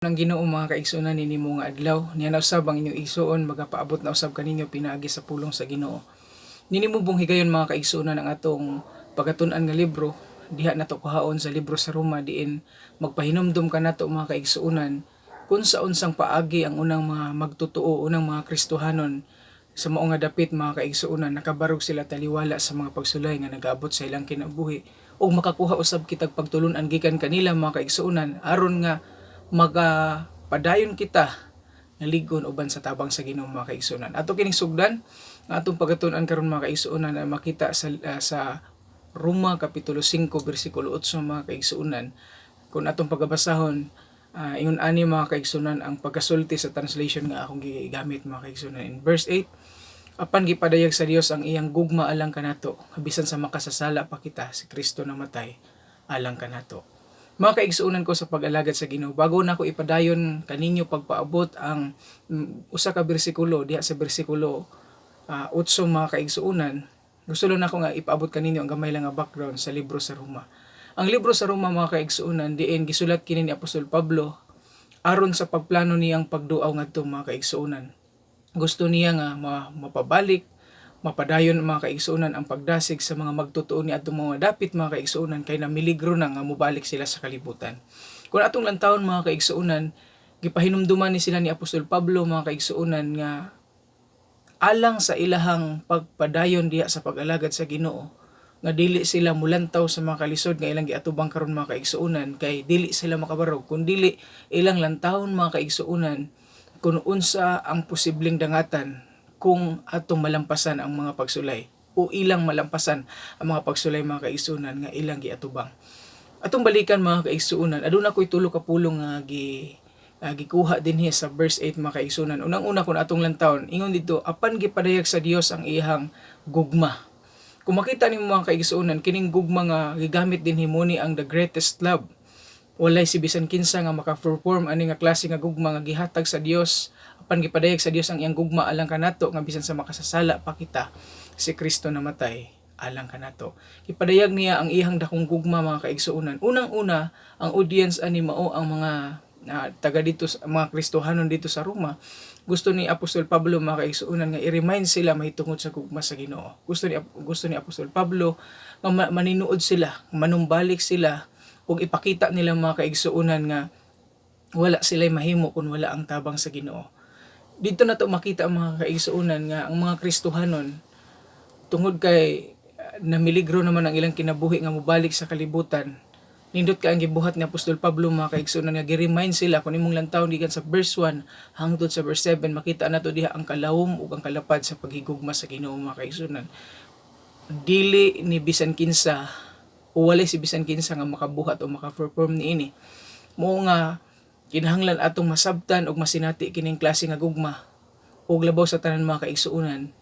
Ng Ginoo, mga kaigsuonan, nini mo nga adlaw. Niya na usab ang inyong igsuon, magapaabot na usab kaninyo pinaagi sa pulong sa Ginoo. Nini mo buong higayon, mga kaigsuonan, ang atong pagatun-an nga libro diha nato kuhaon sa libro sa Roma, diin magpahinumdum kanato, mga kaigsuonan, kung sa unsang paagi ang unang mga magtotoo, unang mga Kristohanon sa mao nga dapit, mga kaigsuonan, nakabarog sila taliwala sa mga pagsulay nga nagaabot sa ilang kinabuhi, ug makakuha usab kitag pagtulun-an gikan kanila, mga kaigsuonan, aron nga magapadayon kita nga ligon uban sa tabang sa Ginoo, mga kaigsuonan. Ato kining sugdan ang atong pagatun-an karon, mga kaigsuonan, ay makita sa Roma kapitulo 5 bersikulo 8, mga kaigsuonan. Kung atong pagabasahon, ingon ani, mga kaigsuonan, ang pagkasulti sa translation nga akong gigamit, mga kaigsuonan. In verse 8, "Apan gipadayag sa Dios ang iyang gugma alang kanato, bisan sa makasasala pa kita, si Kristo namatay alang kanato." Mga kaigsuonan ko sa pag-alagad sa Ginoo, bago nako ipadayon kaninyo pagpaabot ang usa ka bersikulo diha sa bersikulo 8, mga kaigsuonan, gusto lang nako nga ipaabot kaninyo ang gamay lang nga background sa libro sa Roma. Ang libro sa Roma, mga kaigsuonan, diin gisulat kini ni Apostol Pablo aron sa pagplano niyang pagduaw ngadto, mga kaigsuonan. Gusto niya nga mapabalik, mapadayon, mga kaigsuonan, ang pagdasig sa mga magtotoo ni atong mga dapit, mga kaigsuonan, kay namiligro na nga mobalik sila sa kalibutan. Kung atong lantawon, mga kaigsuonan, gipahinumduman ni sila ni Apostol Pablo, mga kaigsuonan, nga alang sa ilahang pagpadayon diha sa pag-alagad sa Ginoo, nga dili sila mulantaw sa mga kalisod nga ilang giatubang karon, mga kaigsuonan, kay dili sila makabarog kun dili ilang lantawon, mga kaigsuonan, kung unsa ang posibleng dangatan kung atong malampasan ang mga pagsulay o ilang malampasan ang mga pagsulay, mga kaigsuonan, nga ilang giatubang. Atong balikan, mga kaigsuonan, aduna ko'y tulo ka pulong nga gikuha dinhi sa verse 8, mga kaigsuonan. Unang-una, kung atong lantawon, ingon dito, "Apan gipadayag sa Dios ang iyang gugma." Kung makita nimo, mga kaigsuonan, kining gugma nga gigamit dinhi mo ni ang the greatest love. Walay si bisan kinsa nga maka-perform ani nga klase nga gugma nga gihatag sa Dios. "Apan gipadayag sa Dios ang iyang gugma alang kanato, nga bisan sa makasasala pa kita, si Kristo namatay alang kanato." Gipadayag niya ang iyang dakong gugma, mga kaigsuonan. Unang-una, ang audience ani mao ang mga taga dito sa mga Kristohanon dito sa Roma. Gusto ni Apostol Pablo, mga kaigsuonan, nga i-remind sila mahitungod sa gugma sa Ginoo. Gusto ni Apostol Pablo nga maninuod sila, manumbalik sila ug ipakita nila, mga kaigsuonan, nga wala sila mahimo kung wala ang tabang sa Ginoo. Dito na to makita, mga kaigsuonan, nga ang mga Kristohanon, tungod kay namiligro naman ang ilang kinabuhi nga mobalik sa kalibutan. Nindot ka ang gibuhat ni Apostol Pablo, mga kaigsuonan, nga gi-remind sila. Kung imong lantawon gikan sa verse 1 hangtod sa verse 7, makita nato diha ang kalawom ug ang kalapad sa paghigugma sa Ginoo, mga kaigsuonan. Dili ni bisan kinsa o walay si bisan kinsa nga makabuhat o maka-perform niini. Mo nga kinahanglan atong masabtan og masinati kining klase nga gugma, ug labaw sa tanan, mga kaigsuonan,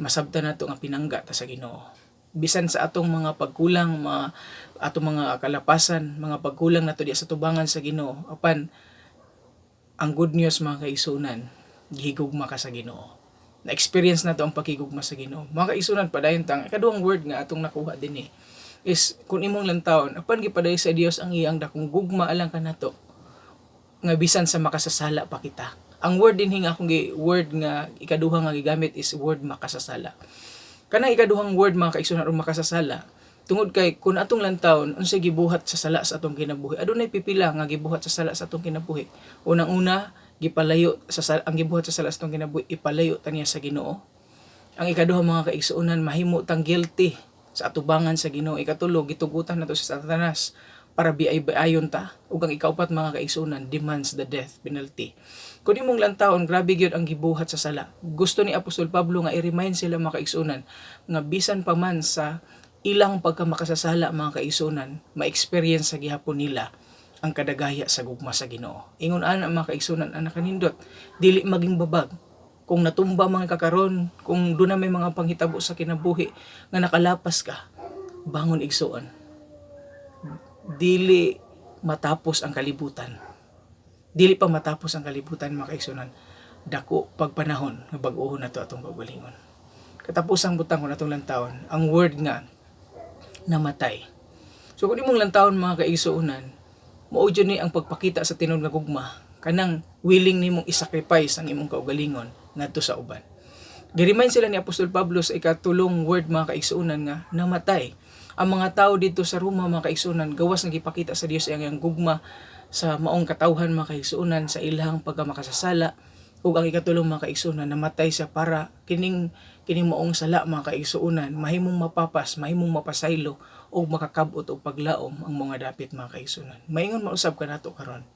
masabtan nato nga pinangga ta sa Ginoo. Bisan sa atong mga pagkulang, mga atong mga kalapasan, mga pagkulang nato diya sa tubangan sa Ginoo, apan ang good news, mga kaigsuonan, gihigugma ka sa Ginoo. Na-experience nato ang pakigugma sa Ginoo. Mga kaigsuonan, padayon tang ikaduhang word nga atong nakuha dinhi is kung imong lantawon, "Apan gipadayag sa Dios ang iyang dakong gugma alang kanato, nga bisan sa makasasala pa kita." Ang word dinhi nga akong word nga ikaduha nga gigamit is word "makasasala". Kanang ikaduhang word, mga kaigsuonan, o "makasasala", tungod kay kung atong lantawon unsay gibuhat sa sala sa atong kinabuhi, adunay pipila nga gibuhat sa sala sa atong kinabuhi. Unang-una, gipalayo sa sala, ang gibuhat sa sala sa atong kinabuhi, ipalayo ta niya sa Ginoo. Ang ikaduha, mga kaigsuonan, mahimo tang guilty sa atubangan sa Ginoo. Ikatulo, gitugutan nato sa Satanas para biay-biayon ta. Ug ang ikaupat, mga kaigsuonan, demands the death penalty. Kung imong lantawon, grabe gyud ang gibuhat sa sala. Gusto ni Apostol Pablo nga i-remind sila, mga kaigsuonan, nga bisan pa man sa ilang pagkamakasasala, mga kaigsuonan, ma-experience sa gihapon nila ang kadagaya sa gugma sa Ginoo. Ingon ana, mga kaigsuonan, ang nakanindot, dili maging babag kung natumba mga kakaron, kung doon na may mga panghitabo sa kinabuhi nga nakalapas ka, bangon, igsuon. Dili matapos ang kalibutan. Dili pa matapos ang kalibutan, mga kaigsuonan. Dako pagpanahon nga bag-ohon nato atong kaugalingon. Katapusang butang, kung atong lantawon, ang word nga "namatay". So kung imong lantawon, mga kaigsuonan, mao jud ni ang pagpakita sa tinuod nga gugma. Kanang willing nimong isacrifice ang imong kaugalingon ngadto sa uban. Gi-remind sila ni Apostol Pablo sa ikatulong word, mga kaigsuonan, nga namatay. Ang mga tao dito sa Roma, mga kaigsuonan, gawas nga gipakita sa Dios ang iyang gugma sa maong katawhan, mga kaigsuonan, sa ilahang pagkamakasasala, ug ang ikatulong, mga kaigsuonan, namatay siya para kining maong sala, mga kaigsuonan, mahimong mapapas, mahimong mapasaylo ug makakab-ot og paglaom ang mga dapit, mga kaigsuonan. Maingon mausab kanato karon.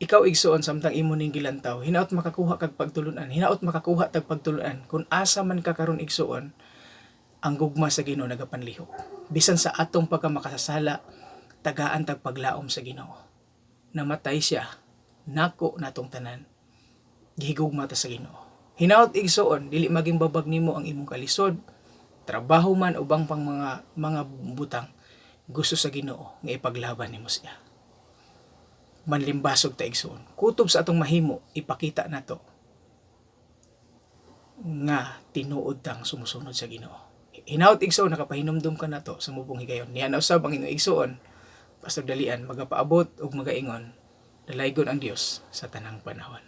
Ikaw, igsoon, samtang imo ning gilantaw, hinaot makakuha kag pagtulunan, hinaot makakuha tag pagtulunan. Kung asa man ka karon, igsoon, ang gugma sa Ginoo nagapanlihok. Bisan sa atong pagkamakasasala, tagaan tag paglaom sa Ginoo. Namatay siya nako natong tanan. Gihigugma ta sa Ginoo. Hinaot, igsoon, dili maging babag nimo ang imong kalisod, trabaho man ubang pang mga butang. Gusto sa Ginoo nga ipaglaban nimo siya. Manlimbasog ta, igsoon. Kutob sa atong mahimo, ipakita nato nga tinuod tang sumusunod sa Ginoo. Hinaot, igsoon, nakapahinumdum ka nato sa mubong higayon. Niya na usab ang inyong igsoon, Pastor Dalian, magapaabot ug magaingon, dalaygon ang Dios sa tanang panahon.